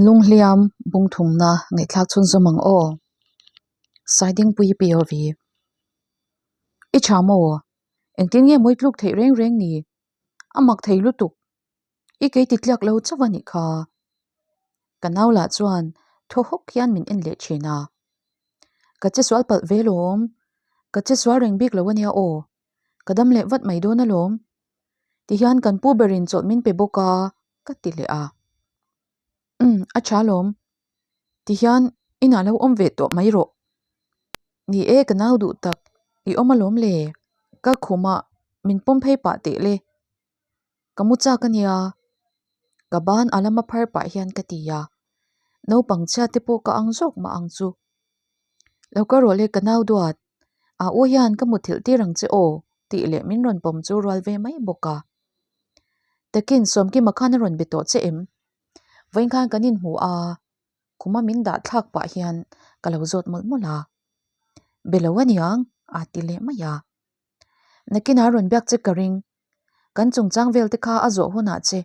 Thinlung hliam bung thumna ngaihthlak chhunzawm ang aw. Saidingpui POV. I tha maw? Engtin nge mawi tluk theih reng reng ni? A mak thei lutuk. I kei ti tliak lo chauh a nih kha. Ka nau lah chuan thaw hawk hian min en leh thin a. Ka che sual palh ve lawm. Ka che sual reng bik lo a nia aw. Ka dam leh vat mai dawn alawm. Tihian kan pu berin chawlh min pe bawk a, ka ti leh a. Umm, a tha lawm. Tihian inah lo awm ve tawh mai rawh. Ni e, ka nau duh tak, i awm alawm le. Ka khumah min pawm phei pah teh le. Ka mu chak a nia. Ka ban a lama phar pah hian ka ti a. Naupang chhia te pawh ka ang zawk mah ang chu. Lo ka rawh le ka nau duat. A u hian ka muthilh tir ang che aw tih leh min rawn pawm chu rual ve mai bawk a. Takin Sawmkima khan a rawn be tawh che em? Vawiin khan kan inhmu a, khuma min dah thlak pah hian ka lo zawt mawlh mawlh a. Be lo a niang a ti leh mai a. Nakinah a rawn biak che ka ring. Kan chungchang vel te kha a zawh hunah che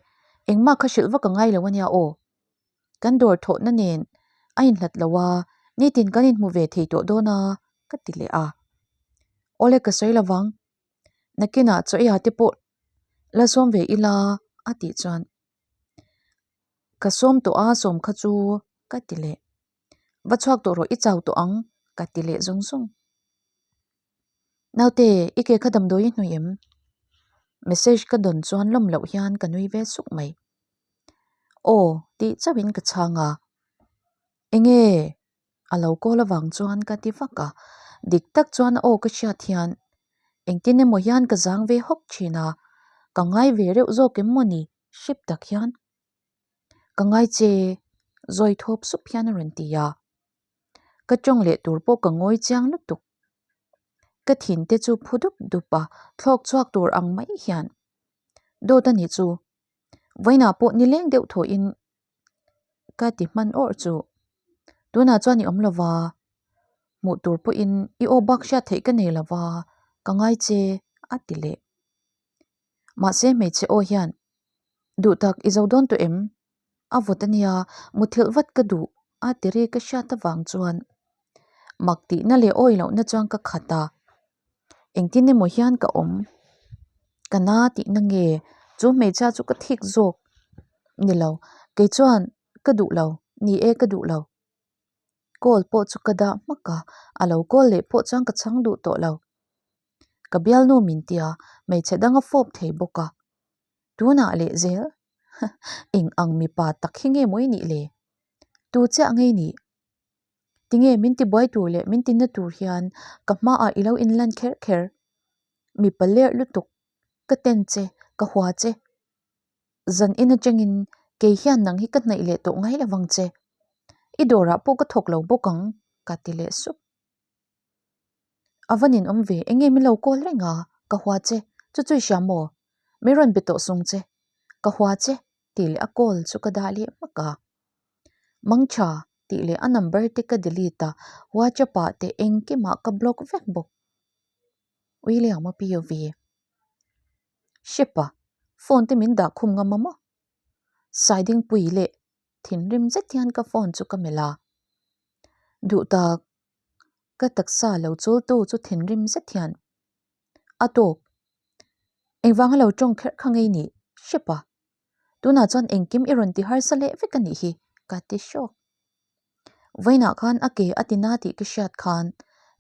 engmah kha hrilh vak a ngai lo a nia aw. Kan dawr thawhna nen a inhlat lo a, nitin kan inhmu ve thei tawh dawn a, ka ti leh a. Awle ka sawi lovang, nakinah chaw eiah te pawh la sawm ve ila a tih chuan ka sawm tawh a sawm kha chu ka ti leh. Va chhuak tawh rawh i chau tawh ang ka ti leh zung zung. Naute, i ke kha damdawi i hnawih em? Message ka dawn chuan lawm loh hian ka nui ve suk mai. Aw, tih chauhin ka chhang a. Enge? A lo call avang chuan ka ti vak a. Dik tak chuan a aw ka hriat hian engtin emaw hian ka zang ve hawk thin a, ka ngai ve reuh zawk em maw ni? Hrep tak hian ka ngai che, zawi thawp sup hian a rawn ti a. Ka tawng leh tur pawh ka ngawi chiang lutuk. Ka thin te chu phu dup dup a, thlawk chhuak tur ang mai hian dawt a nih chu. Vawiinah pawh nileng deuh thawhin ka ti hman awrh chu. Tunah chuan i awm lo va, hmuh tur pawhin i aw bak hriat theih ka nei lo va, ka ngai che a ti leh. Mahse hmeichhe aw hian duh tak i zo dawn tawh em? A vawt a nia, muthilh vat ka duh a ti ri ka hriat avang chuan mak tihna leh awi lohna chuan ka khat a, engtin emaw hian ka awm ka na tihna nge chu hmeichhia chu ka thik zawk ni lo kei chuan ka duh lo ni e ka duh lo call pawh chu ka dah hmak a, a lo call leh pawh chuan ka chhang duh tawh lo ka bialnu min tia hmeichhe dang a fawp thei bawk a. Tunah leh zel eng ang mipa tak hi nge mawi nih le? Tu chiah ngei nih? Tinge min ti buai tur leh min ti na tur hian ka hmaah i lo inlan kher kher? Mipa lerh lutuk, ka ten che, ka hua che. Zan in atangin kei hian nang hi ka hnaih leh tawh ngai lo vang che. I dawrah pawh ka thawk lo bawk ang, ka ti leh sup. A va nin awm ve, enge min lo call reng a, ka hua che, chu chu i hria maw? Min rawn be tawh sung che, ka hua che tih leh a call chu ka dah leh hmak a. Mangtha tih leh a number te ka delete a, WhatsApp ah te engkimah ka block vek bawk. William a POV. Hrep a, phone te min dah khum ngam a maw? Saidingpui leh thinrim zet hian ka phone chu ka melh a. Duh tak Ka taksa lo chultu chu thinrim zet hian a tawk. Engvanga lo tawng kherh kha ngei nih hrep a. Tunah chuan engkim i rawn ti harsa leh vek a nih hi ka ti hrawk. Vawiinah khan a ke a ti na tih ka hriat khan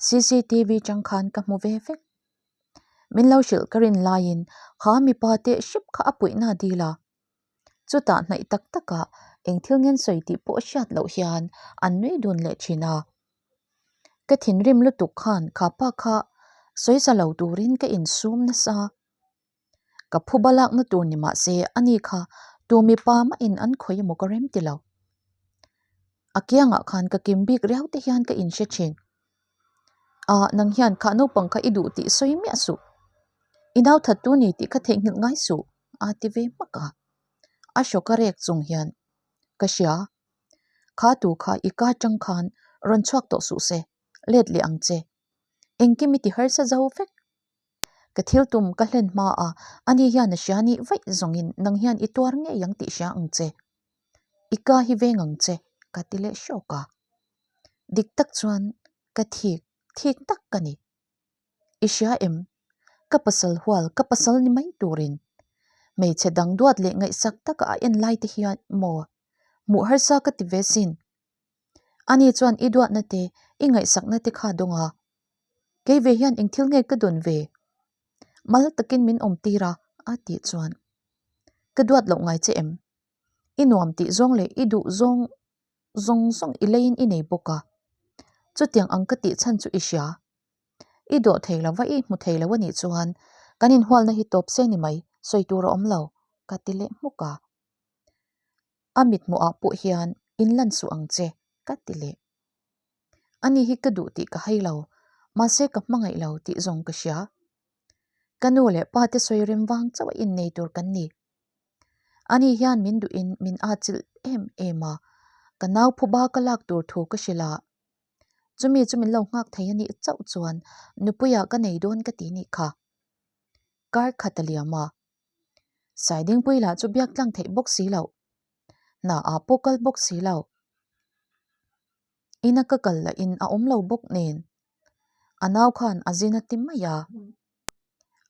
cctv chang khan ka hmu ve vek. Min lo hrilh ka rin laiin kha mipa teh hrep kha a puihna a dil a. Chutah hnaih tak takah eng thil ngen sawi tih pawh hriat loh hian an nui dun leh thin a. Ka thinrim lutuk khan kha pa kha sawi za lo turin ka insum nasa. Ka phu balakna tur ni mah se ani kha tu mipa mahin an khawih emaw ka rem ti lo. A kiangah khan ka kim bik riau te hian ka inhre thin. Ah, nang hian kha naupang kha i duh tih sawi miah suh. I nau that tu ni tih kha theihnghilh ngai suh. A ti ve hmak a. A hrawk a rek chung hian, Ka hria. Kha tu kha i ka tang khan rawn chhuak tawh suh se, let leh ang che. Engkim i ti harsa zo vek. Ka thil tum ka hlen hma a, ani hian a hria nih vaih zawngin nang hian i tuar ngei ang tih hria ang che. I ka hi veng ang che, ka ti leh hrawk a. Dik tak chuan ka thik, thik tak ka ni. I hria em? Ka pasal hual, ka pasal ni mai turin. Hmeichhe dang duat leh ngaihsak taka a en lai te hian maw? Hmuh harsa ka ti ve sin. Ani chuan i duatna te, i ngaihsakna te kha dawng a. Kei ve hian eng thil nge ka dawn ve? Mal takin min awm tir a, a tih chuan. Ka duat loh ngai che em? I nuam tih zawng leh i duh zawng zawng zawng i leiin i nei bawk a. Chutiang ang ka tih chhan chu i hria. I dawh thei lo va, i hmu thei lo a nih chuan kan inhualna hi tawp se ni mai, sawi tur a awm lo, ka ti leh hmuk a. A mithmuhah pawh hian in lan suh ang che, ka ti leh. Ani hi ka duh tih ka hai lo, mahse ka hmangaih lo tih zawng ka hria. Ka nu leh pa te sawi rem vang chauh a innei tur kan ni. Ani hian min duhin min atchilh em em a, ka nau phuba ka lak tur thu ka hrilh a. Chumi chu min lo nghak thei a nih chauh chuan nupuiah ka nei dawn ka ti nih kha. Kar khat a liam a. Saidingpui lah chu biak tlang theih bawk si loh. Hna ah pawh kal bawk si lo. Ina ka kal lah in a awm lo bawk nen. A nau khan a zin a ti mai a.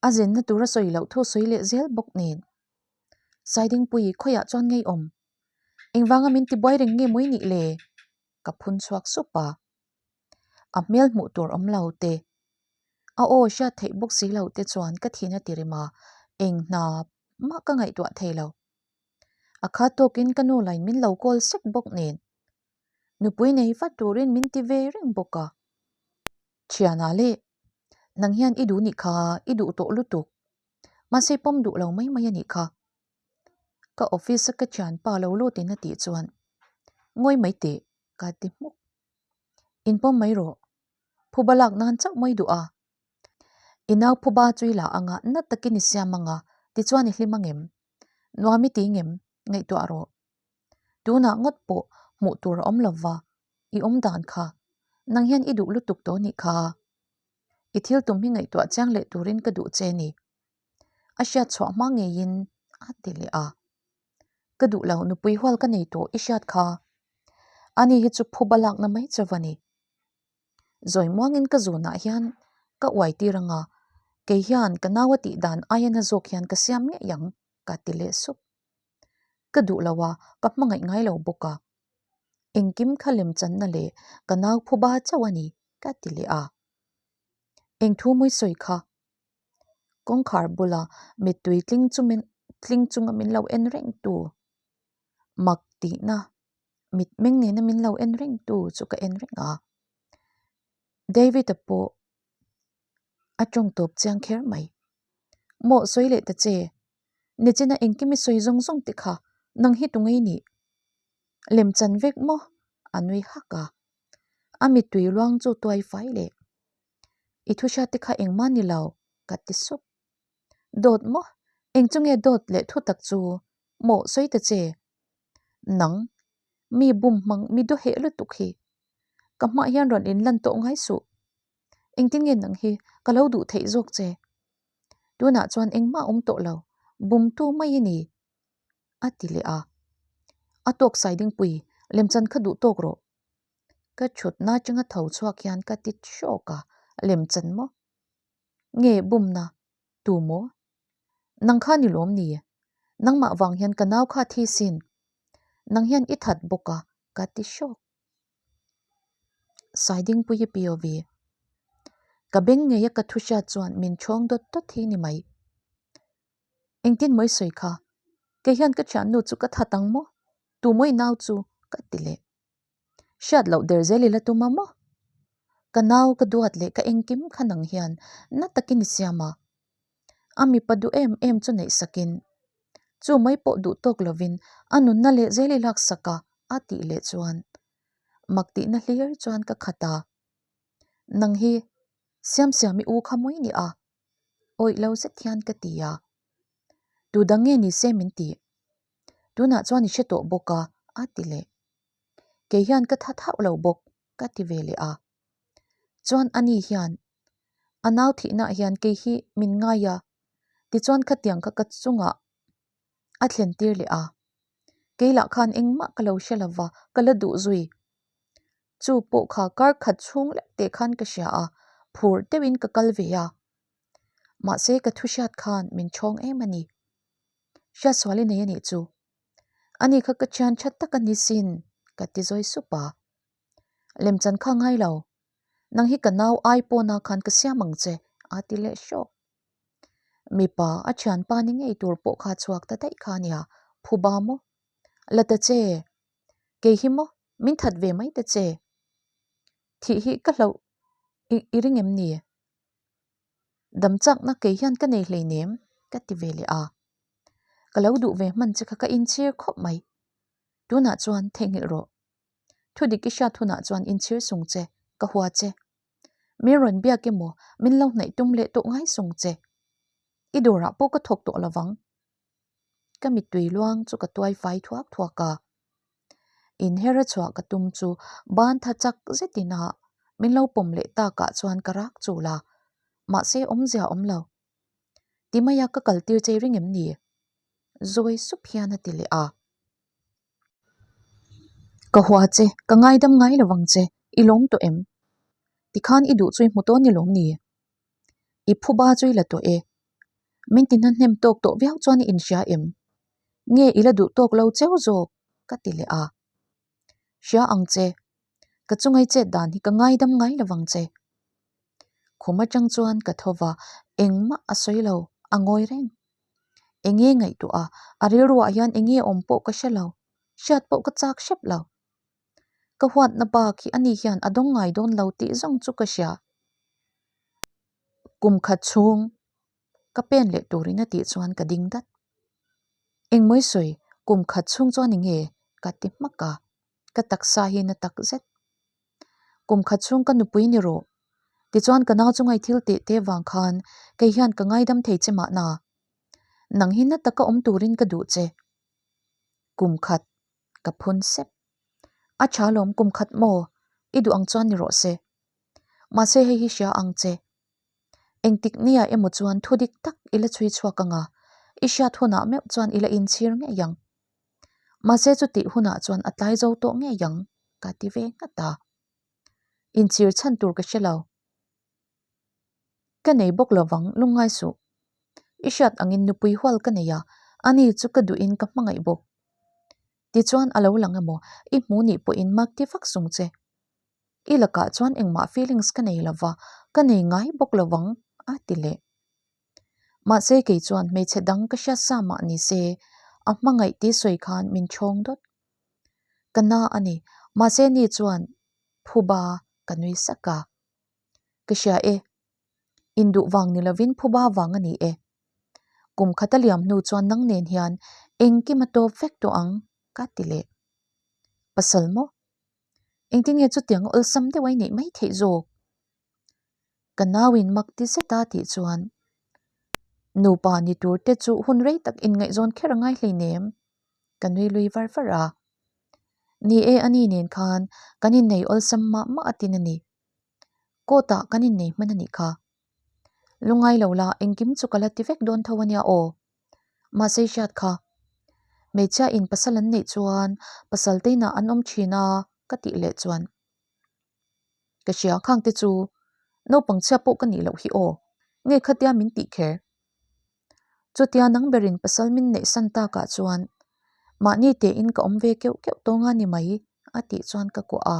A zinna tur a sawi loh thu sawi leh zel bawk nen. Saidingpui khawiah chuan ngei awm. Engvanga min tibuai reng nge mawi nih le? Ka phun chhuak sup a. A hmel hmuh tur awm lo te, a aw hriat theih bawk si lo te chuan ka thin a ti rem a, eng hna mah ka ngaihtuah thei lo. A khat tawkin ka nu lain min lo call sek bawk nen. Nupui nei vat turin min ti ve reng bawk a. Thiana leh, nang hian i duh nih kha, i duh tawh lutuk. Mahse pawm duh lo mai mai a nih kha. Ka office a ka thianpa lo lutin a tih chuan, Ngawi mai teh, ka ti hmuk. Inpawm mai rawh. Phuba lak nan chauh mai duh a. I nau phuba chu i la anga na takin i siam anga tichuan i hlim angem? Nuam i ti ngem? Ngaihtuah rawh. Tunah ngawt pawh hmuh tur a awm lova, i awm dan kha. Nang hian i duh lutuk tawh nih kha. I thil tum hi ngaihtuah chiang leh turin ka duh che ni. A hriat chhuah hma ngeiin a ti leh a. Ka duh lo, nupui hual ka nei tawh i hriat kha. Ani hi chu phuba lakna mai chauh a ni. Zawi muangin ka zunah hian ka uai tir anga, kei hian ka nau a tih dan aia na zawk hian ka siam ngei ang, ka ti leh sup. Ka duh lo a, ka hmangaih ngai lo bawk a. Engkim kha lemchanna leh ka nau phuba chauh a ni, ka ti leh a. Eng thu mawi sawi kha? Kawngkhar bula mittui tling chu min tling chunga min lo en reng tu mak tihna mitmeng nena min lo en reng tu chu ka en reng a. David-a pawh a tawng tawp chiang kher mai. Maw sawi leh ta che, nichina engkim i sawi zawng zawng te kha nang hi tu ngei nih? Lemchan vek maw? A nui hak a. A mittui luang chu tuai fai leh. I thu hriat te kha engmah ni lo, ka ti sup. Dawt maw? Eng chu nge dawt leh thu tak chu? Maw sawi ta che. Nang, mi bum hmang, mi daw heh lutuk hi. Ka hmah hian rawn in lan tawh ngai suh. Engtin nge nang hi ka lo duh theih zawk che? Tunah chuan engmah a awm tawh lo, bumtu mai i ni, a ti leh a. A tawk sai dingpui, lemchan kha duh tawk rawh. Ka thutna atanga tho chhuak hian ka ti hrawk a, lemchan maw? Nge bumna? Tu maw? Nang kha ni lawm ni? Nangmah vang hian ka nau kha thi sin. Nang hian i that bawk a, ka ti hrawk. Saidingpui hi POV. Ka beng ngeia ka thu hriat chuan min chhawng dawt dawt hi ni mai. Engtin mawi sawi kha? Kei hian ka thiannu chu ka that ang maw? Tu mawi nau chu? Ka ti leh. Hriat loh der zel i la tum a maw? Ka nau ka duat leh ka engkim kha nang hian na takin i siam a. A mipa duh em em chu neih sakin chu mai pawh duh tawk lovin a nunna leh zel i laksak a a tih leh chuan mak tihna hlir chuan ka khat a. Nang hi Siamsiami u kha mawi ni a, awih lo zet hian ka ti a. Tu dang nge ni se min tih? Tunah chuan i hre tawh bawk a, a ti leh. Kei hian ka tha thauh lo bawk, ka ti ve leh a. Chuan ani hian, A nau thihnaah hian kei hi min ngai a, tichuan khatiang kha ka chungah a thlen tir leh a. Kei lah khan engmah ka lo hre lova, ka la duh zui. Chu pawh kha kar khat chhung lek teh khan ka hria a, phur deuhin ka kal ve a. Mahse ka thu hriat khan min chhawng em a ni. Hriatsual i nei a nih chu. Ani kha ka thian tha tak a ni sin, ka ti zawi sup a. Lemchan kha ngai lo. Nang hi ka nau ai pawna khan ka siam ang che, a ti leh hrawk. Mipa a thianpa ni ngei tur pawh kha chhuak ta daih kha nia, phuba maw? La ta che. Kei hi maw? Min that ve mai ta che. Thih hi ka hlauh i ring em ni? Dam chakna kei hian ka nei hleinem, ka ti ve leh a. Ka lo duh ve hman che kha ka inchhir khawp mai. Tunah chuan theihnghilh rawh. Thudik i hriat hunah chuan inchhir sung che, ka hua che. Min rawn biak emaw min lo hnaih tum leh tawh ngai sung che. I dawrah pawh ka thawk tawh lovang. Ka mittui luang chu ka tuai fai thuak thuak a. Inher a chhuah ka tum chu ban tha chak zetin a min lo pawm leh takah chuan ka rak chul a, mahse awmzia awm lo. Ti maia ka kal tir chei ring em ni? Zawi sup hian a ti leh a. Ka hua che, ka ngaidam ngai lo vang che, i lawm tawh em? Tikhan i duh chu i hmu tawh ni lawm ni? I phuba chu i la tawh e. Min ti hnahnem tawk tawh viau chuan i inhria em? Nge i la duh tawk lo cheu zawk? ka ti leh a. Hria ang che, ka chungai chet dan hi ka ngaidam ngai lo vang che. Khum atang chuan ka tho va, engmah a sawi lo, a ngawi reng. Enge ngaihtuah a, a rilruah hian enge awm pawh ka hre lo, hriat pawh ka chak hrep lo. Ka huatna bak hi ani hian a dawng ngai dawn lo tih zawng chu ka hria. Kum khat chhung ka pen leh turin a tih chuan ka ding dat. Engmawi sawi kum khat chhung chuan enge ka ti hmak a, ka taksa hi na tak zet. Kum khat chhung ka nupui ni rawh. Tichuan ka nau chunga i thil teh te vang khan kei hian ka ngaidam thei che mahna. Nang hi na taka awm turin ka duh che. Kum khat ka phun sep. A tha lawm kum khat maw? I duh ang chuan ni rawh se. Mahse hei hi hria ang che. Engtik nia emaw chuan thu dik tak i la chhui chhuak ang a, i hriat hunah meuh chuan i la inchhir ngei ang. Mahse chutih hunah chuan a tlai zo tawh ngei ang, ka ti ve nghat a. Inchhir chhan tur ka hre lo. Ka nei bawk lovang lungngai suh. I hriat angin nupui hual ka nei a, ani chu ka duhin ka hmangaih bawk. Tichuan a lo lang emaw i hmu nih pawhin mak ti vak sung che. I lakah chuan engmah feelings ka nei lova, ka nei ngai bawk lovang a ti leh. Mahse kei chuan hmeichhe dang ka hriat sa mah ni se, a hmangaih tih sawi khan min chhawng dawt. Ka na a ni, mahse ni chuan phuba ka nui sak a. Ka hria e, induh vang ni lovin phuba vang a ni e. Kum khat a liam hnu chuan nang nen hian engkim a tawp vek tawh ang ka ti leh. Pasal maw? Engtin nge chutiang awlsam deuh a i neih mai theih zawk? Ka nauin mak ti zet a tih chuan nupa ni tur te chu hun rei tak inngaihzawn kher a ngai hleinem ka nui lui var var a. Ni e ani nen khan kan innei awlsam mah mah a tin a ni. Court ah kan innei hman a nih kha. Lungngai lo la engkim chu ka la ti vek dawn tho a nia aw. Mahse i hriat kha. Hmeichhia in pasal an neih chuan pasal te inah an awm thin a ka tih leh chuan ka hria khang te chu naupang chhia pawh ka nih loh hi aw nge khatia min tih kher. Chutia nang berin pasal min neih san takah chuan mahni tein ka awm ve keuh keuh tawng a ni mai a tih chuan ka kuah a.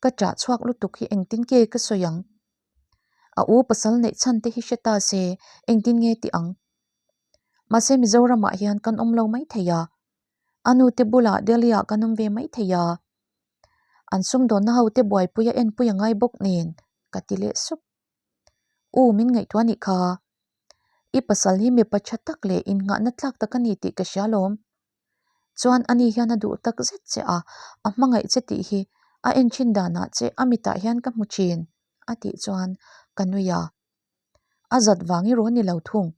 Ka ṭah chhuak lutuk hi engtin nge ka sawi ang? A u pasal neih chhan te hi hre ta se engtin nge tih ang? Mahse Mizoramah hian kan awm lo mai thei a, a nu te bulah Delhi ah kan awm ve mai thei a. An sumdawnna ho te buaipui a enpui a ngai bawk nen ka ti leh sup. U min ngaihtuah nih kha, i pasal hi mipa tha tak leh innghahna tlak tak a ni tih ka hria lawm. Chuan ani hian a duh tak zet che a, a hmangaih che tih hi a en thin danah che a mitah hian ka hmu thin a tih chuan ka nui a. A zat vang erawh ni lo thung.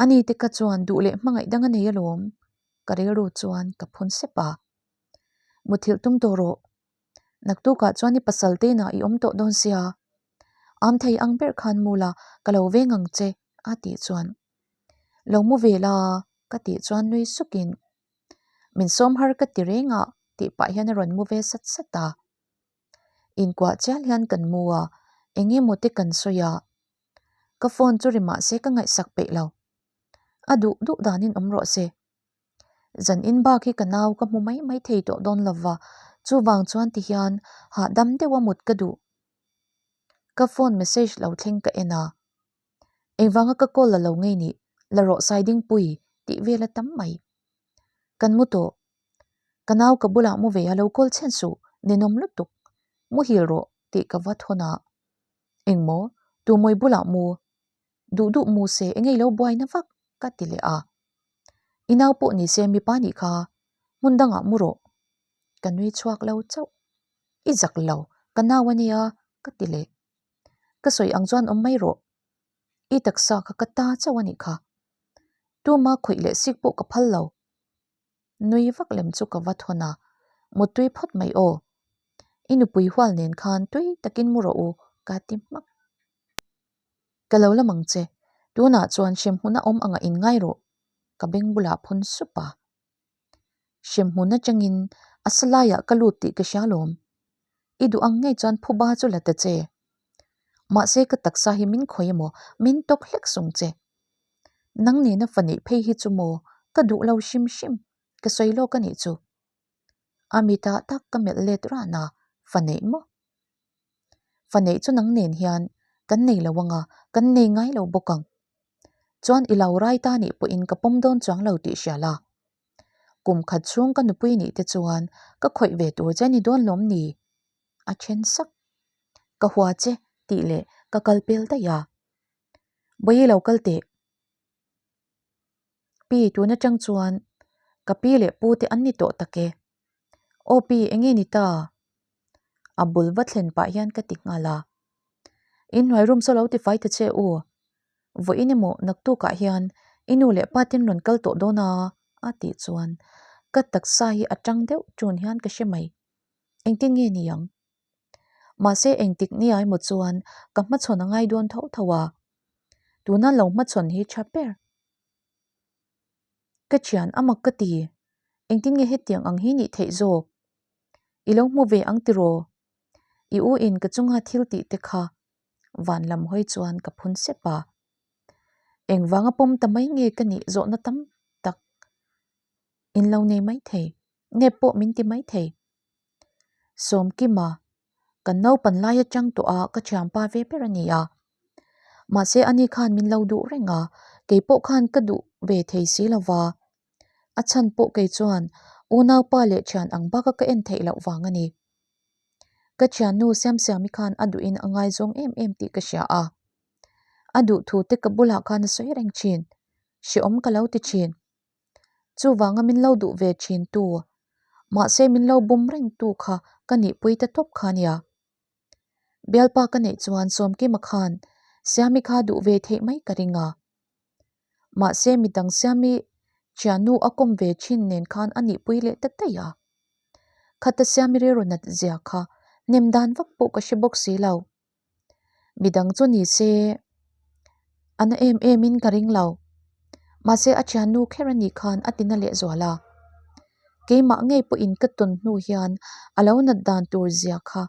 Ani te ka chuan duh leh hmangaih dang a nei alawm ka rilru chuan ka phun sep a. Muthilh tum tawh rawh. Naktukah chuan i pasal te inah i awm tawh dawn sia. Am thei ang ber khan mu la ka lo veng ang che a tih chuan lo mu ve la ka tih chuan nui sukin. Min sawm har ka ti reng a tih pah hian a rawn mu ve sat sat a. Inkuah chial hian kan mu a, eng emaw te kan sawi a. Ka phone chu ri mah se ka ngaihsak peih lo. A duh duh danin awm rawh se. Zan in bak hi ka nau ka hmu mai mai thei tawh dawn lo va, chuvang chuan ti hian hahdam deuha mut ka duh. Ka phone message lo thleng ka en a. Engvanga ka call la lo ngei nih, la rawh sai dingpui tih vel a tam mai. Kan mu tawh. Ka nau ka bulah mu ve a lo call chhen suh, ninawm lutuk. Muhil rawh tih ka va thawn a. Engmaw, tumawi bulah mu. Duh duh mu se engei lo buaina vak ka ti leh a. I nau pawh ni se mipa nih kha hmun dangah mu rawh. Ka nui chhuak lo chauh. I zak lo, ka nau a nia ka ti leh. Ka sawi ang chuan awm mai rawh. I taksa kha ka ta chauh a nih kha. Tuma khawih leh sik pawh ka phal lo. Nui vak lem chu ka va thawn a, Muttui phawt mai aw. I nupui hual nen khan tui takin mu rawh u ka ti hmak. Ka lo lam ang che, tunah chuan hremhmun a awm anga in ngai rawh, ka beng bulah phun sup a. Hremhmun atangin a sa laiah ka lut tih ka hria lawm. I duh ang ngei chuan phuba chu la ta che. Mahse ka taksa hi min khawi emaw min tawk hlek sung che. Nang nena fa neih phei hi chu maw ka duh lo hrim hrim, ka sawi lawk a nih chu. A mitah tak ka melh let ran a, fa neih maw? Fa neih chu nang nen hian kan nei lo anga kan nei ngai lo bawk ang. Chuan i lo rai ta nih pawhin ka pawm dawn chuang lo tih hria la. Kum khat chhung ka nupui nih te chuan ka khawih ve tur che ni dawn lawm ni? A then sak. Ka hua che tih leh ka kal pel daih a. Bawihi lo kal teh. Pi tun atang chuan ka pi leh pu te an ni tawh tak e. Aw pi enge ni ta? A bul va thlen pah hian ka ti nghal a. Inhnuai room saw lo ti fai ta che u. Vawiin emaw naktukah hian i nu leh pa ten rawn kal tawh dawn a a tih chuan ka taksa hi a tang deuh tun hian ka hre mai. Engtin nge ni ang? Mahse engtik nia emaw chuan ka hmachhawn a ngai dawn tho tho a. Tuna lo hmachhawn hi tha ber. Ka thian a mak ka ti. Engtin nge hetiang ang hi nih theih zawk? I lo hmu ve ang tiraw? I u in ka chunga thil tih te kha van lam hawi chuan ka phun sep a. Engvanga pawm ta mai nge ka nih zawhna tam tak in lo nei mai thei, nep pawh min ti mai thei. Sawmkima, kan naupan lai atang tawh a ka thianpa ve ber a ni a. Mahse ani khan min lo duh reng a, kei pawh khan ka duh ve thei si lo va. A chhan pawh kei chuan unaupa leh thian ang baka ka en theih loh vang a ni. Ka thiannu Siamsiami khan a duhin a ngaizawng em em tih ka hria a. A duh thu te ka bulah khan a sawi reng thin, hrehawm ka lo ti thin. Chuvanga min lo duh ve thin tu, mahse min lo bum reng tu kha ka nihpui ta tawp kha nia. Bialpa ka neih chuan Sawmkima khan Siami kha duh ve theih mai ka ring a. Mahse midang Siami thiannu a kawm ve thin nen khan a nihpui leh ta daih a. Khata Siami rilru nat zia kha hnem dan vak pawh ka hre bawk si lo. Midang chu ni se a na em em in ka ring lo. Mahse a thiannu kher a nih khan a ti na leh zual a. Keimah ngei pawhin ka tawn hnu hian a lo nat dan tur zia kha.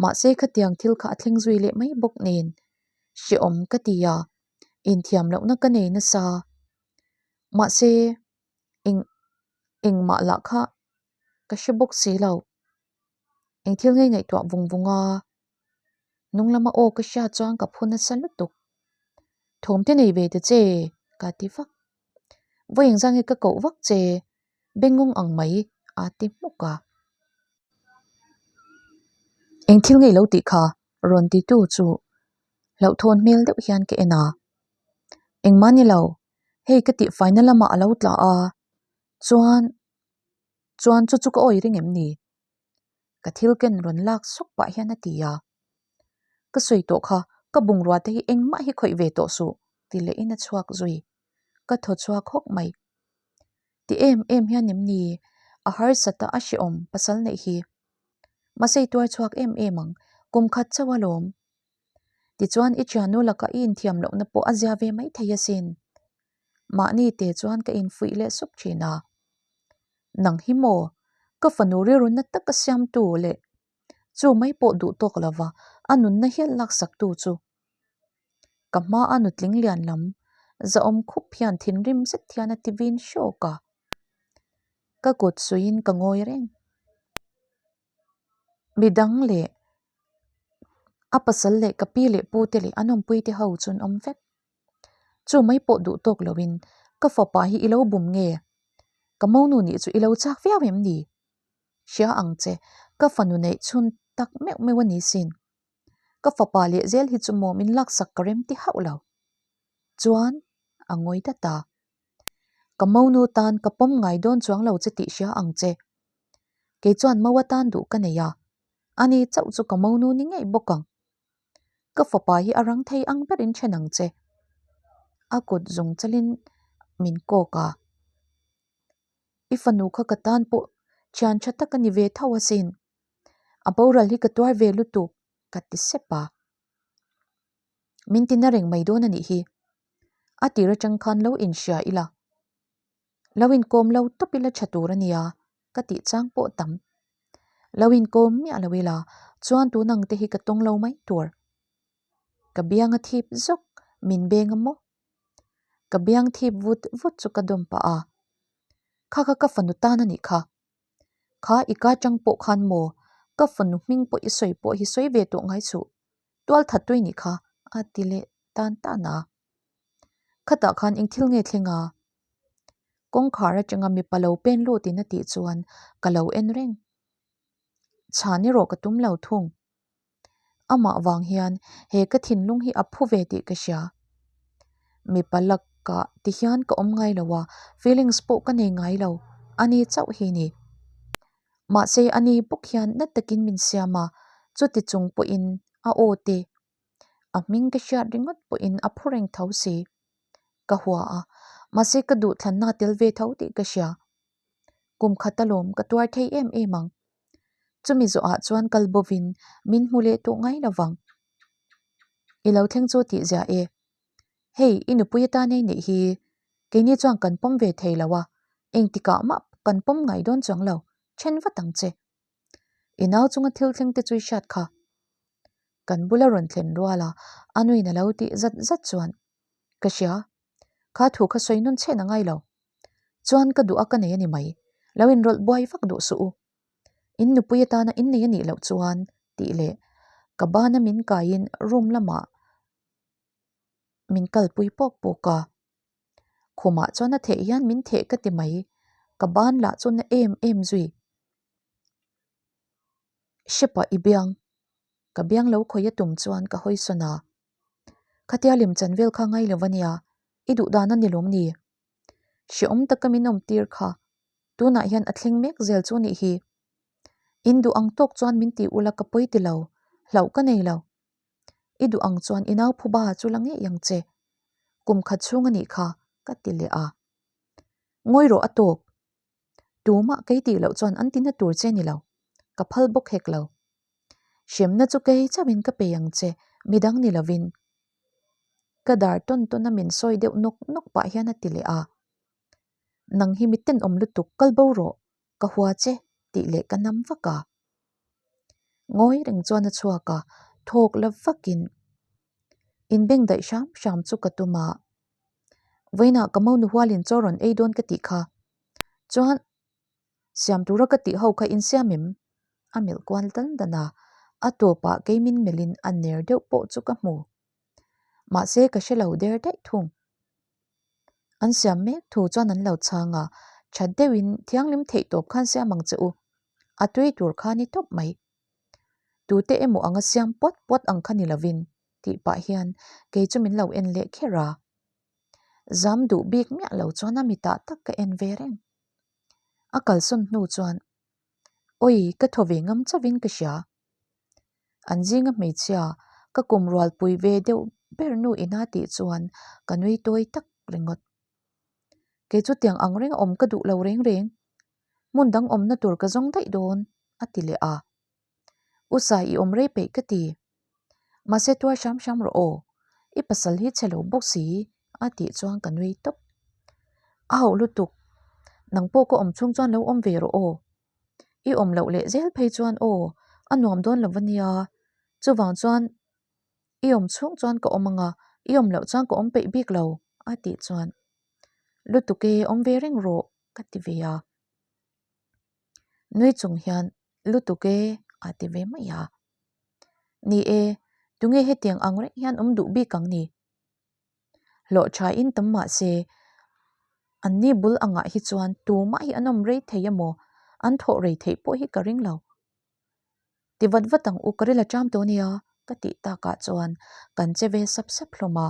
Mahse khatiang thil kha a thleng zui leh mai bawk nen hrehawm ka ti a, inthiam lohna ka nei nasa. Mahse eng engmah lah kha ka hre bawk si lo. Eng thil ngei ngaihtuah vung vung a, hnung lama aw ka hriat chuan ka phu nasa lutuk. Thawm te nei ve ta che ka ti vak. Vawi engzah nge ka koh vak che bengngawng ang mai a ti hmuk a. Eng thil ngei lo tih kha rawn ti tu chu hlauhthawn hmel deuh hian ka en a. Engmah ni lo, hei ka tih faina lamah a lo tla a, chuan chuan chu chu ka awi ring em ni? Ka thil ken rawn lak sawk pah hian a ti a. Ka sawi tawh kha, ka bungrua te hi engmah hi khawih ve tawh suh ti lehin a chhuak zui. Ka thaw chhuak hawk mai. Ti em em hian em ni? A harsat a a hrehawm pasal neih hi. Mahse i tuar chhuak em em ang, kum khat chauh alawm. Tichuan i thiannu lakah i inthiam lohna pawh a zia ve mai thei asin. Mahni te chuan ka infuih leh sup thin a. Nang hi maw? Ka fanu rilruna taka siamtu leh chu mai pawh duh tawk lova a nunna hial laksaktu chu. Ka hmaa nutling lian lam zahawm khup hian thinrim zet hian a ti vin hrawk a. Ka kut suiin ka ngawi reng. Midang leh a pasal leh ka pi leh pu te leh an awmpui te ho chu an awm vek. Chu mai pawh duh tawk loin ka fapa hi i lo bum nge? Ka monu nih chu i lo chak viau em ni? Hria ang che, ka fanu neih chhun tak meuh meuh a ni sin. Ka fapa leh zel hi chu maw min laksak ka rem ti hauh lo. Chuan a ngawi dat a. Ka monu tan ka pawm ngai dawn chuang lo che tih hria ang che. Kei chuan mo atan duh ka nei a, ani chauh chu ka monu ni ngei bawk ang. Ka fapa hi a rang thei ang berin then ang che. A kut zung chalin min kawk a. I fanu kha ka tan pawh thian tha tak a ni ve tho asin. A boral hi ka tuar ve lutuk ka ti sep a. Min tina reng mai dawn a nih hi. A tir atang khan lo inhria ila. Lo inkawm lo tawp ila tha tur a nia ka tih chang pawh tam. Lo inkawm miah lo ila chuan tun ang te hi ka tawng lo mai tur. Ka biang a thip zawk min beng a maw? Ka biang thip vut vut chu ka dawm pah a. Kha kha ka fanu tan a nih kha. Kha i ka chang pawh khan maw? Ka fanu hming pawh i sawi pawh hi sawi ve tawh ngai suh. Tual that tui nih kha a ti leh tan tan a. Khatah khan eng thil nge thleng a? Kawngkhar atanga mipa lo pen lut in a tih chuan ka lo en reng. Chhan erawh ka tum lo thung. Amah vang hian he ka thinlung hi a phu ve tih ka hria. Mipa lakah ti hian ka awm ngai lo a, feelings pawh ka nei ngai lo, ani chauh hi ni. Mahse ani bawk hian na takin min siam a, chuti chung pawhin a aw te a hming ka hriat ringawt pawhin a phu reng tho si. Ka hua a, mahse ka duhthlanna tel ve tho tih ka hria. Kum khat alawm ka tuar thei em em ang. Chumi zawhah chuan kal bovin min hmu leh tawh ngai lo vang. I lo thleng chu tih zia e. Hei, i nupui atan ei neih hi keini chuan kan pawm ve thei lo a, engtikah mah kan pawm ngai dawn chuang lo, then vat ang che. I nau chunga thil thleng te chu i hriat kha. Kan bula rawn thlen rual a, a nuin a lo tih zat zat chuan, Ka hria, kha thu kha sawi nawn chhen a ngai lo. Chuan ka duh a ka nei a ni mai, lo inrawlh buai vak duh suh u. In nupui atana in nei a nih loh chuan tih leh ka bana min kaiin room lamah min kalpui pawk pawk a. Khumah chuan a theh hian min theh ka ti mai, ka ban lah chu na em em zui. Hrepa i biang, ka biang lo khawih a tum chuan ka hawi sawn a. Khatia lem chan vel kha ngai lo va nia, i duh dan a ni lawm ni? Hrehawm taka min awm tir kha, tunah hian a thleng mek zel chu nih hi. In duh ang tawk chuan min ti ula ka pawi ti lo, hlauh ka nei lo. I duh ang chuan i nau phuba chu la ngei ang che. Kum khat chhung a nih kha, ka ti leh a. Ngawi rawh a tawk. Tumah kei tih loh chuan an tina tur che ni lo, ka phal bawk hek lo. Hremna chu kei chauhin ka pe ang che, midang ni lovin. Ka dar tawn tawn a min sawi deuh nawk nawk pah hian a ti leh a. Nang hi mi tenawm lutuk kal bo rawh, ka hua che tih leh ka nam vak a. Ngawi reng chuan a chhuak a, thawk la vakin inbeng daih hram hram chu ka tum a. Vawiinah ka monu hualin chaw rawn ei dawn ka tih kha. Chuan siam tura ka tih ho kha insiam em? A melh kual dan dan a, a tawpah kei min melhin a ner deuh pawh chu ka hmu. Mahse ka hre lo der daih thung. An siam mek thu chuan an lo chhang a, that deuhin thianghlim theih tawp khan siam ang che u. A tui tur kha ni tawp mai. Tute emaw anga siam puat puat ang kha ni lovin tih pah hian kei chu min lo en leh kher a. Zam duh bik miah lo chuan a mitah tak ka en ve reng. A kalsawn hnu chuan Awi, ka thaw ve ngam chauhin ka hria. An zinga hmeichhia ka kum rualpui ve deuh ber nu ina tih chuan ka nui tawi tak ringawt. Kei chu tiang ang reng a awm ka duh lo reng reng. Hmun dang awmna tur ka zawng daih dawn, a ti leh a. U Sai i awm rei peih ka ti. Mahse tuar hram hram rawh aw, i pasal hi chhe lo bawk si, a tih chuan ka nui tawp. A hauh lutuk. Nang pawh ka awm chhung chuan lo awm ve rawh aw. I awm loh leh zel phei chuan aw, a nuam dawn lo ania. Chuvang chuan i awm chhung chuan ka awm anga, i awm loh chuan ka awm peih bik lo, a tih chuan lutuk e, awm ve reng rawh, ka ti ve a. Nui chung hian lutuk e, a ti ve mai a. Ni e, tunge hetiang ang reng hian awm duh bik ang ni? Hlawh tha in tam mah se, an ni bul angah hi chuan tumah hi an awm rei thei emaw, an thawh rei theih pawh hi ka ring lo. Ti vat vat ang u, ka ril a ṭam tawh ania, ka tih takah chuan kan che ve sap sap hlawm a.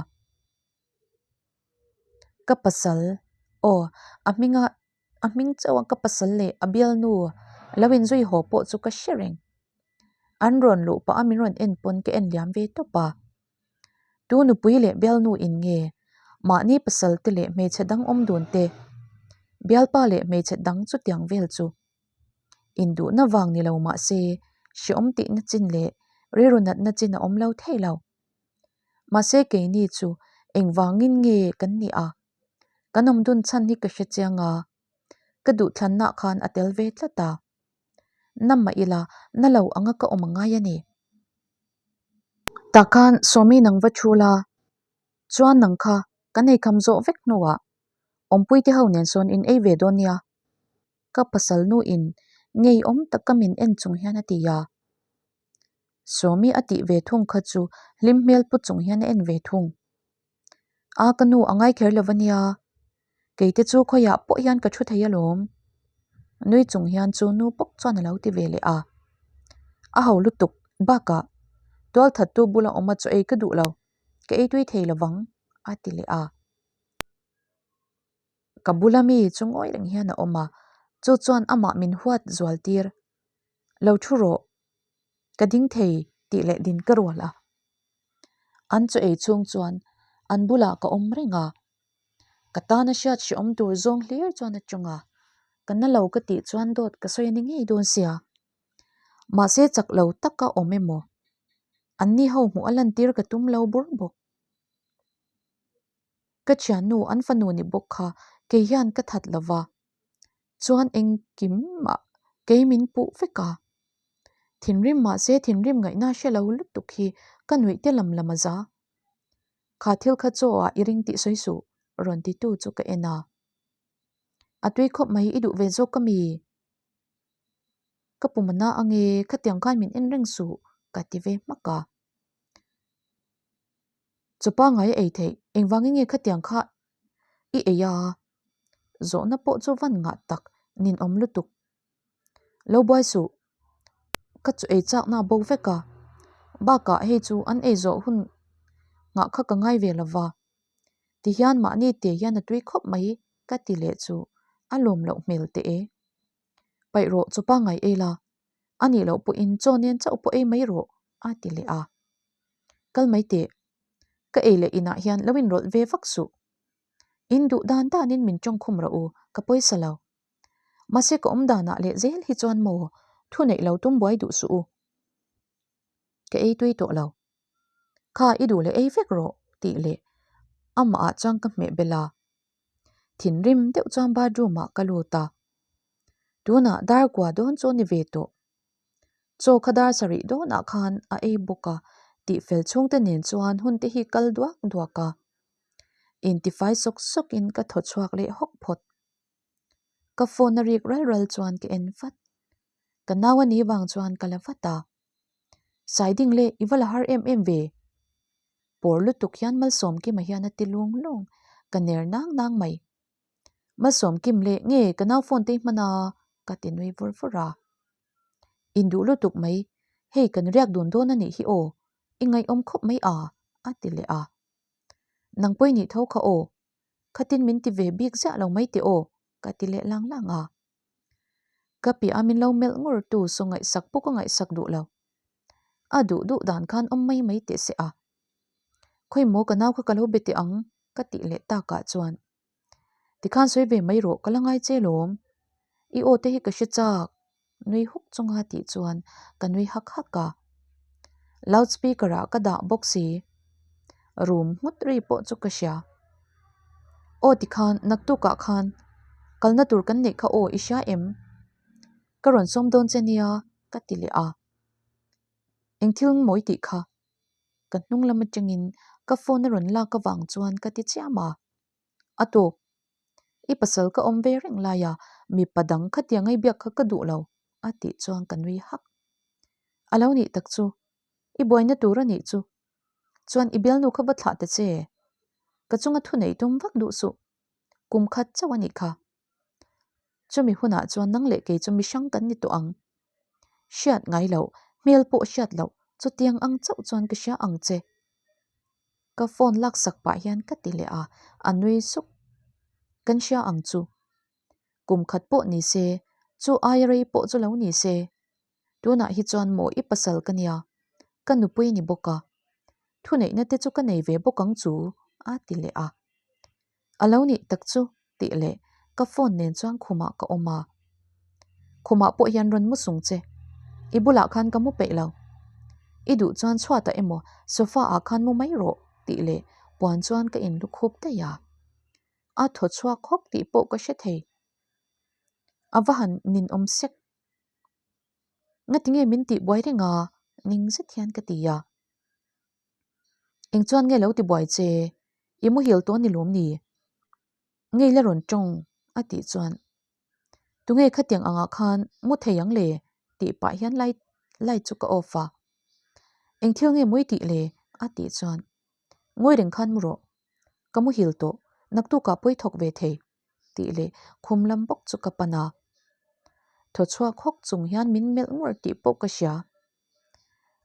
Ka pasal, aw, a hminga a hming chauh a ka pasal leh a bialnu lo inzui haw pawh chu ka hre reng. An rawn luh pah a min rawn en pawn ka en liam ve tawp a. Tu nupui leh bialnu in nge? Mahni pasal te leh hmeichhe dang awm dun te, bialpa leh hmeichhe dang chutiang vel chu induhna vang ni lo mah se hreawm tihna chin leh rilru natna chin a awm lo thei lo. Mahse keini chu engvangin nge kan nih a? Kan awm dun chhan hi ka hre chiang a, ka duhthlanna khan a tel ve tlat a. Na mah ila na lo anga ka awm angai a ni. Tah khan Sawmi nang va thu la, chuan nang kha kan ei kham zawh vek hnuah awmpui te ho nen sawn in ei ve dawn nia, ka pasal nu in ngeiawm taka min en chung hian a ti a. Sawmi a tih ve thung kha chu hlim hmel pu chung hian a en ve thung. A ka nu a ngai kher lo va nia, kei te chu khawiah pawh hian ka thu thei alawm. Nui chung hian chu nu bawk chuan a lo ti ve leh a. A ho lutuk bakah tualthattu bula awm a chaw ei ka duh lo, ka ei tui thei lovang a ti leh a. Ka bula mi chu ngawi reng hian a awm a, chu chuan amah min huat zual tir. Lo thu rawh, ka ding thei tih leh din ka rual a. An chaw ei chhung chuan an bulah ka awm reng a, ka tana hriat hrehawm tur zawng hlir chuan a tawng a, ka na lo ka tih chuan dawt ka sawi a ni ngei dawn sia. Mahse chak lo taka awm emaw? Anni ho hmuh a lantir ka tum lo bur bawk. Ka thiannu an fanu ni bawk kha kei hian ka that lo va, chuan engkim mah kei min puh vek a. Thinrim mahse thinrim ngaihna hre lo lutuk hi ka nuih te lam lam a za. Kha thil kha chaw ah i ring tih sawi suh rawn ti tu chu ka en a. A tui khawp mai i duh ve zawk ka mi? Ka pum a na ange khatiang khan min en reng suh ka ti ve hmak a. Chaw pangngai a ei theih engvangin nge khatiang kha i ei a? Zawhna pawh chu van ngah tak ninawm lutuk. Lo buai suh, ka chu ei chakna a bo vek a, bakah hei chu an ei zawh hun nghah kha ka ngai ve lo va, tihian mahni te hian a tui khawp mai ka ti leh chu a lawm loh hmel teh e. Paih rawh chaw pangngai ei la, a nih loh pawhin chaw nen chauh pawh ei mai rawh a ti leh a. Kal mai teh, ka ei leh inah hian lo inrawlh ve vak suh. In duh dan danin min tawngkhum rawh u, ka pawisa lo. Mahse ka awm danah leh zel hi chuan maw thu neih lo tum buai duh suh u. Ka ei tui tawh lo. Kha i duh leh ei vek rawh tih leh amah ah chuan ka hmeh belh a. Thinrim deuh chuan bathroom ah ka lut a. Tunah dar kua dawn chu a ni ve tawh. Chaw kha dar sarih dawnah khan a ei bawk a tih fel chhungte nen chuan hun te hi kal duak duak a. Intifai sawk sawkin ka thaw chhuak leh hawk phawt. Ka phone a rik ral ral chuan ka en vat. Ka nau a nih vang chuan ka la vat a. Saiding leh i va la har em em ve. Pawr lutuk hian Malsawmkima hian a ti lung lung, ka ner nang nang mai. Malsawmkim leh nge ka nau phone te i hman a? ka ti nui vur vur a. Induh lutuk mai, hei kan riak dun dawn a nih hi aw, i ngaihawm khawp mai a, a ti leh a. Nang pawh i nih tho kha aw, khatin min ti ve bik ziah lo mai teh aw, ka ti leh lang lang a. Ka piah a min lo melh ngur tu saw ngaihsak pawh ka ngaihsak duh lo. A duh duh dan khan awm mai mai teh se a. Khawi maw ka nau kha ka lo be teh ang, ka tih leh takah chuan. Tikhan sawi ve mai rawh, ka la ngai che lawm. I aw te hi ka hre chak, nui huk chunga tih chuan ka nui hak hak a. Loud speaker ah ka dah bawk si. Room nghut ri pawh chu ka hria. Aw tikhan naktukah khan. Kalna tur kan neih kha aw i hria em? Ka rawn sawm dawn che nia ka ti leh a. Eng thil mawi tih kha? Ka hnung lam atangin ka phone a rawn lak avang chuan ka ti chiam a. A tawp. I pasal ka awm ve reng lai a, mipa dang khatiang ei biak kha ka duh lo a tih chuan ka nui hak. A lo nih tak chu. I buaina tur a nih chu. Chuan i bialnu kha va thlah ta che. Ka chunga thu neih tum vak duh suh. Kum khat chauh a nih kha. Chumi hunah chuan nang leh kei chu mihrang kan ni tawh ang. Hriat ngai loh, hmel pawh hriat loh, chutiang ang chauh chuan ka hria ang che. Ka phone laksak pah hian ka ti leh a, a nui suk. Kan hria ang chu. Kum khat pawh ni se, chu aia rei pawh chu lo ni se. Tunah hi chuan maw i pasal ka nia, ka nupui ni bawk a. Thuneihna te chu ka nei ve bawk ang chu, a ti leh a. A lo nih tak chu tih leh ka phone nen chuan khumah ka awm a. Khumah pawh hian rawn mu sung che. I bulah khan ka mu peih lo. I duh chuan chhuatah emaw sofa ah khan mu mai rawh tih leh puan chuan ka in lukhup daih a. A thaw chhuak hawk tih pawh ka hre thei. A va han ninawm sek. Ngatinge min tih buai reng a ning zet hian ka ti a. Eng chuan nge lo ti buai che? I muhil tawh ni lawm ni? Ngei la rawn tawng a tih chuan Tunge khatiang angah khan mu thei ang le? tih pah hian light light chu ka off a. Eng thil nge mawi tih le? a tih chuan Ngawi reng khan mu rawh. Ka muhil tawh, naktukah pawi thawk ve thei tih leh khum lam bawk chu ka pan a. Thaw chhuak hawk chung hian min melh ngur tih pawh ka hria.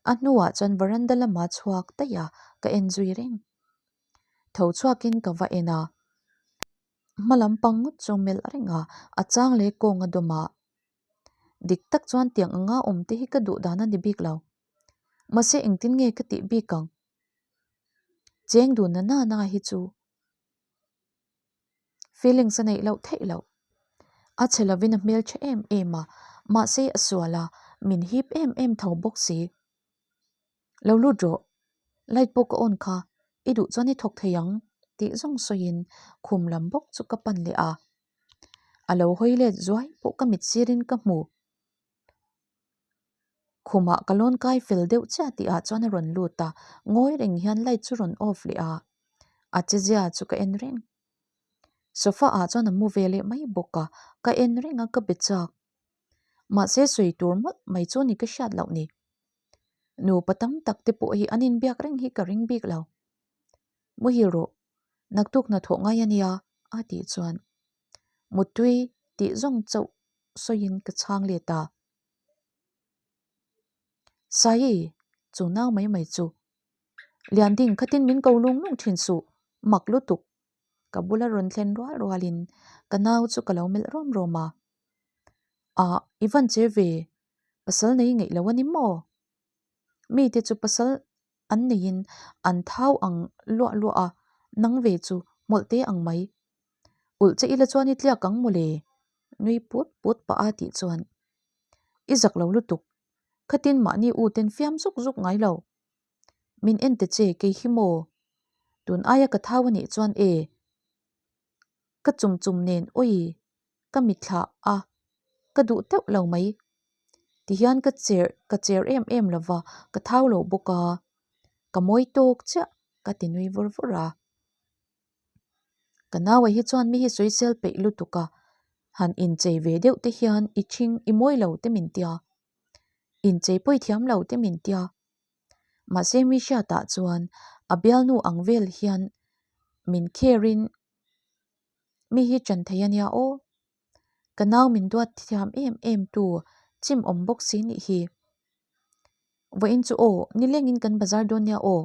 A hnuah chuan veranda lama chhuak daih a, ka en zui reng. Tho chhuakin ka va en a, hma lampang ngawt chu melh reng a, a chang leh kawng a dawm a. Dik tak chuan tiang anga awm te hi ka duh dan a ni bik lo. Mahse engtin nge ka tih bik ang? Cheng dun na na na hi chu feelings a neih loh theih loh. A chhe lovin a hmel tha em em a, mahse a sual a, min hip em em tho bawk si. Lo lut rawh, light pawh ka on kha, i duh chuan i thawk thei ang tih zawng sawiin khum lam bawk chu ka pan leh a. A lo hawi let zuai pawh ka mit sirin ka hmu. Khumah ka lawn kai fel deuh chiah tih ah chuan a rawn lut a, ngawi reng hian light chu rawn off leh a, a che zia chu ka en reng. Sofa ah chuan a mu ve leh mai bawk a, ka en reng a ka be chak. Mahse sawi tur mawlh mai chu ni ka hriat loh ni. Nupa tam tak te pawh hi an inbiak reng hi ka ring bik lo. Muhil rawh, naktuk hnathawh ngai a nia a tih chuan Muttui tih zawng chauh sawiin ka chhang let a. Saii, chu nau mai mai chu. Lianding khatin min ko lung lung thin suh, mak lutuk. Ka bula rawn thlen rual rualin ka nau chu ka lo melh rawm rawm a. Ah, i van che ve, pasal nei ngeih lo a ni maw? Mite chu pasal an neiin an thau ang luah luah a, nang ve chu hmawlh te ang mai. Ulh che ila chuan i tliak ang mawle, nui put put pah a tih chuan i zak lo lutuk, khatin mahni u ten fiam zuk zuk ngai lo. Min en ta che kei hi maw? Tun aia ka thau a nih chuan e, ka chum chum nen awi ka mitthla a, ka duh teuh lo mai. Tihian ka cher ka cher em em lo va, ka thau lo bawk a, ka mawi tawk chiah ka ti nui vur vur a. Ka naua hi chuan mi hi sawisel peih lutuk a, han inchei ve deuh te hian i ṭhing i mawi lo te min tia, inchei pawi thiam lo te min tia. Mahse mi hriatah chuan a bialnu ang vel hian min care in mi hi ṭan thei a nia aw. Ka nau min duat thiam em em tu chim awm bawk si nih hi. Vawiin chu aw, nilengin kan bazar dawn nia aw.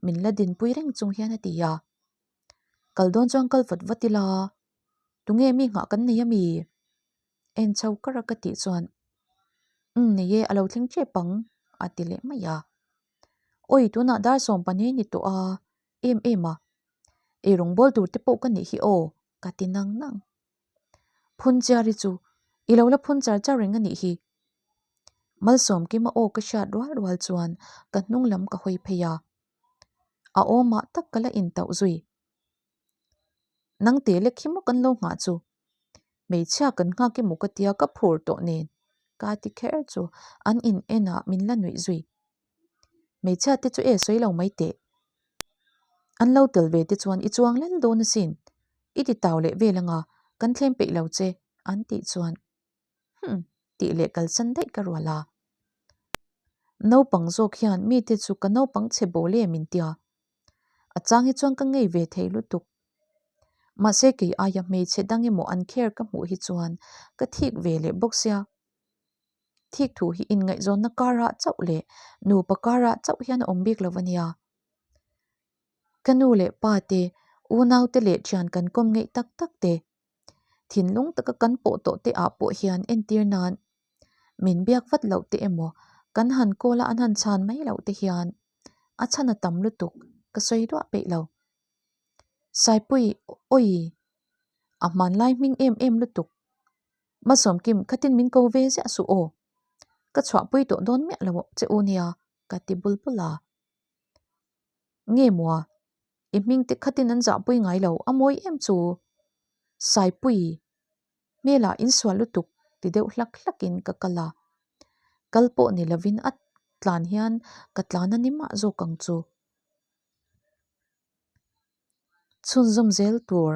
Min la dinpui reng chung hian a ti a. Kal dawn chuan kal vat vat ila, tunge mi nghah kan nei ami? En chho kar a ka tih chuan, Umm nei e, a lo thleng tep ang, a ti leh mai a. Awi tunah dar 12 ni tawh a, em em a. Ei rawngbawl tur te pawh ka nih hi aw, ka ti nang nang. Phun chiar hi chu i lo la phun char char reng a nih hi. Malsawmkima aw ka hriat rual rual chuan ka hnung lam ka hawi phei a. A awmah tak ka la intauh zui. Nang te lek hi maw kan lo nghah chu. Hmeichhia kan nghak emaw ka tia ka phur tawh nen ka ti kher chu an in en ah min la nuih zui. Hmeichhia te chu e sawi lo mai teh. An lo tel ve te chuan i chuang lel dawn asin. I ti tau leh vel anga kan thlem peih lo che an tih chuan Humm tih leh kalsan daih ka rual a. Naupang zawk hian mite chu ka naupang chhe bawl e min tia. A chang hi chuan ka ngei ve thei lutuk. Mahse kei aia hmeichhe dang emaw an kher ka hmuh hi chuan ka thik ve leh bawk sia. Thik thu hi inngaihzawnna karah chauh leh nupa karah chauh hian a awm bik lo a nia. Ka nu leh pa te, unau te leh thian kan kawm ngeih tak tak te. Thinlung taka kan pawh tawh te ah pawh hian entir nan min biak vat loh te emaw kan han call a an han chhan mai loh te hian a chhan a tam lutuk ka sawi duah peih lo. Saipui awi a hmanlai hming em em lutuk Masawmkim khatin min ko ve ziah suh aw ka chhuahpui tawh dawn miah lo che u nia ka ti bul bul a. Nge maw i hming te khatin an zahpui ngai lo a mawi em chu Saipui hmelah insual lutuk ti deuh hlak hlakin ka kal a kal pawh ni lovin a tlan hian ka tlan a ni mah zawk ang chu. Chhunzawm zel tur.